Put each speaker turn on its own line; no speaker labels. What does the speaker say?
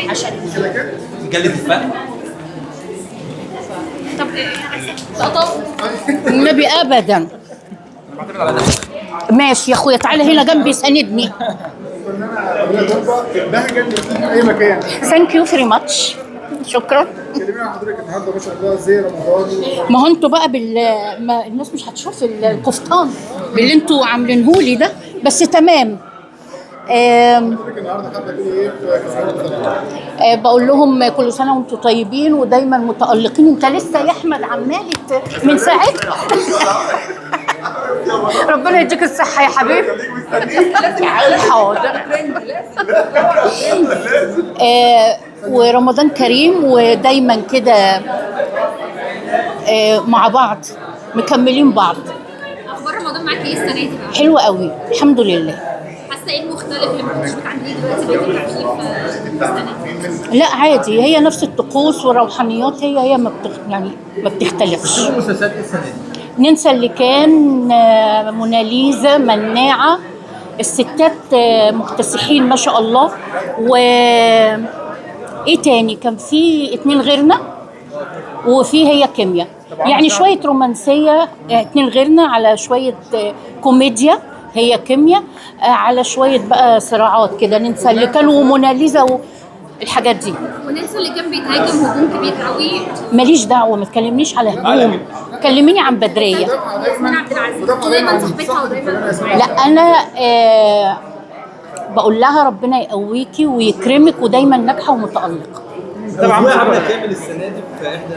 عشان
مجلة الفهم.
طب لقطات.
النبي ابدا.
انا بعتمد على نفسي.
ماشي يا اخويا، تعالى هنا جنبي ساندني.
البهجة اللي بتيجي في اي مكان.
thank you very much، شكرا.
كلمينا عن حضرتك النهارده، ما شاء الله، زي رمضان.
ما هو انتوا بقى ما الناس مش هتشوف القفطان باللي انتوا عاملينهولي ده، بس تمام.
حضرتك النهارده حابة تقولي ايه في كسرات؟
بقول لهم كل سنة وانتوا طيبين ودايما متالقين. انت لسه يا احمد عمال من ساعتها. ربنا يديك الصحة يا حبيبي. حاضر. ورمضان كريم، ودايما كده مع بعض مكملين بعض.
اخبار رمضان معاكي ايه السنة دي بقى؟
حلوة قوي الحمد لله.
حاسه ايه المختلف اللي ما كنتش بتعمليه دلوقتي بقيتي بتعمليه في السنة دي؟
لا عادي، هي نفس الطقوس والروحانيات هي هي، ما بتخ... يعني ما بتختلفش.
مسلسلات ايه السنة دي؟
ننسى اللي كان، موناليزا، مناعة، الستات مكتسحين ما شاء الله. و ايه تاني؟ كان في اتنين غيرنا وفي هي كيمياء، يعني شوية رومانسية، اتنين غيرنا على شوية كوميديا هي كيمياء، على شوية بقى صراعات كده، ننسى اللي كانوا وموناليزا والحاجات دي.
وننسى اللي كان بيتهاجم هجوم كبير قوي.
ماليش دعوة، ما تكلمنيش على هجوم، كلميني عن بدرية.
ياسمين عبد العزيز دايما صاحبتها ودايما
لا انا بقول لها ربنا يقويكي ويكرمك ودايما ناجحة ومتالقه.
طبعا عامله كامل السنة دي في احدى